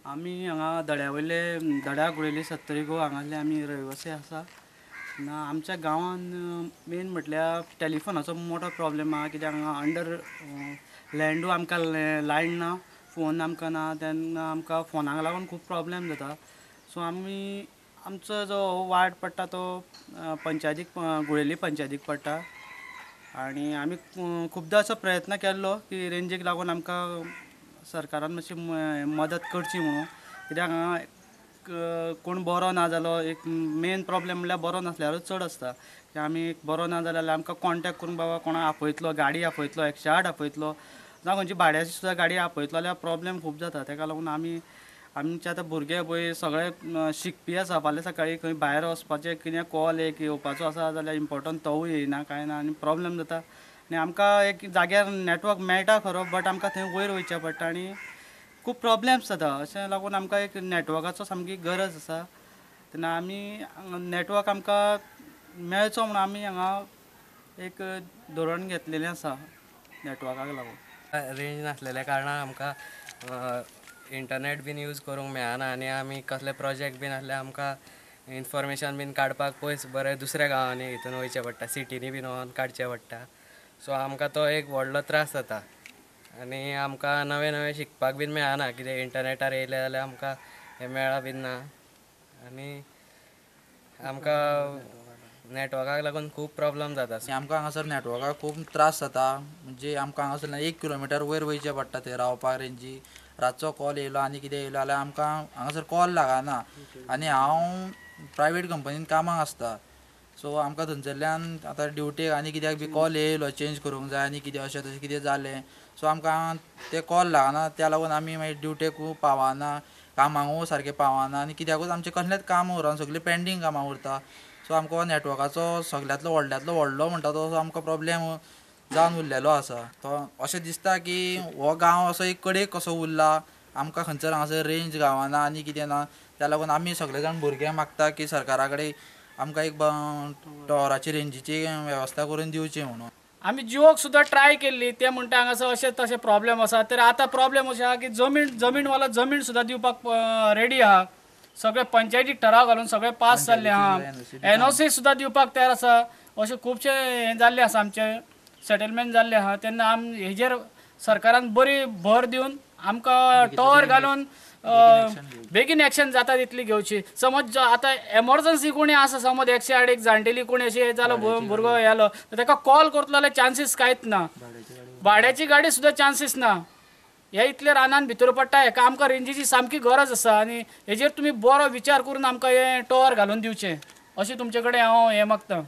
आमी हांगा दड्या वयले दड्या गुळेली सत्तरी गोवा हांगासले आमी रहिवासी आसा. ना आमच्या गांवान मेन म्हटल्यार टेलिफोनाचो मोठो प्रॉब्लेम आहा, कित्याक हांगा अंडर लँडू आमकां लायन ना, फोन आमकां ना, तेन्ना आमकां फोनाक लागून खूब प्रॉब्लेम जाता. सो आमी आमचो जो वार्ड पडटा तो पंचायतीक गुळेली पंचायतीक पडटा आनी आमी खुबदां असो प्रयत्न केल्लो की रेंजीक लागून आमकां सरकारान मातशी मदत करची म्हणून, कित्याक हांगा कोण बरो ना जालो, एक मेन प्रॉब्लेम म्हणल्यार बरो नासल्यारूच चड आसता की आमी बरो ना जाल्यार आमकां कॉन्टेक्ट करूंक बाबा कोणाक आपयतलो, गाडी आपयतलो, 108 आपयतलो, जावं खंयची भाड्याची सुद्दां गाडी आपयतलो जाल्यार प्रॉब्लेम खूब जाता. ताका लागून आमी आमचे आतां भुरगे पळय सगळे शिकपी आसा, फाल्यां सकाळीं खंय भायर वचपाचें कितें कॉल एक येवपाचो आसा जाल्यार इम्पोर्टंट तोवूय येयना कांय ना आनी प्रॉब्लेम जाता. आनी आमकां एक जाग्यार नॅटवर्क मेळटा खरो, बट आमकां थंय वयर वयचें पडटा आनी खूब प्रॉब्लेम्स जाता. अशें लागून आमकां एक नॅटवर्काचो सामकी गरज आसा. तेन्ना आमी नॅटवर्क आमकां मेळचो म्हणून आमी हांगा एक धोरण घेतलेलें आसा नॅटवर्काक लागून. रेंज नासलेल्या कारणान आमकां इंटरनेट बीन यूज करूंक मेळना आनी आमी कसले प्रोजेक्ट बीन आसल्यार आमकां इन्फॉर्मेशन बीन काडपाक पयस बरें दुसऱ्या गांवांनी हितून वयचें पडटा, सिटींनी बीन वचून काडचें पडटा. सो आमकां तो एक व्हडलो त्रास जाता आनी आमकां नवें नवें शिकपाक बीन मेळना, कितें इंटरनेटार येयलें जाल्यार आमकां हें मेळा बीन ना आनी आमकां नॅटवर्काक लागून खूब प्रॉब्लम जाता. आमकां हांगासर नॅटवर्काक खूब त्रास जाता, म्हणजे आमकां हांगासर 1 किलोमिटर वयर वयचें पडटा थंय रावपाक रेंजी. रातचो कॉल येयलो आनी कितें येयलो जाल्यार आमकां हांगासर कॉल लागना आनी हांव प्रायवेट कंपनीन कामाक आसता, सो आमकां थंयसरल्यान आतां ड्युटेक आनी कित्याक बी कॉल येयलो चेंज करूंक जाय आनी कितें अशें तशें कितें जालें, सो आमकां ते कॉल लागना, त्या लागून आमी मागीर ड्युटेक पावना, कामाकूय सारकें पावना आनी कित्याकूच आमचें कसलेंच काम उरना, सगळीं पेंडींग कामां उरता. सो आमकां नॅटवर्काचो सगळ्यांतलो व्हडल्यांतलो व्हडलो म्हणटा तो आमकां प्रॉब्लेम जावन उरलेलो आसा. तो अशें दिसता की हो गांव असो एक कडेक कसो उरला, आमकां खंयसर हांगासर रेंज गावना आनी कितें ना, त्या लागून आमी सगळे जाण भुरगे मागता की सरकारा कडेन आमकां एक टॉवराची रेंजीची वेवस्था करून दिवची म्हणून. आमी जिओक सुद्दां ट्राय केल्ली, ते म्हणटा हांगासर अशें तशें प्रॉब्लेम आसा. तर आतां प्रॉब्लेम अशें आहा की जमीनवाला जमीन सुद्दां दिवपाक रेडी आहा, सगळे पंचायतीक ठराव घालून सगळे पास जाल्ले आहा, NOC सुद्दां दिवपाक तयार आसा. अशें खुबशे हें जाल्लें आसा, आमचें सेटलमेंट जाल्लें आहा. तेन्ना आम हेजेर सरकारान बरी भर दिवन आमकां टॉवर घालून बेगीन एक्शन जाता तितली घेवची. समज आतां एमरजन्सी कोणी आसा, समज 108 एक जाणटेली कोणी अशें जालो भुरगो येलो ताका कॉल करतलो जाल्यार चान्सीस कांयच ना, भाड्याची गाडी सुद्दां चान्सीस ना. हे इतले रानान भितर पडटा, हेका आमकां रेंजीची सामकी गरज आसा आनी हेजेर तुमी बरो विचार करून आमकां हें टॉवर घालून दिवचें अशें तुमचे कडेन हांव हें मागता.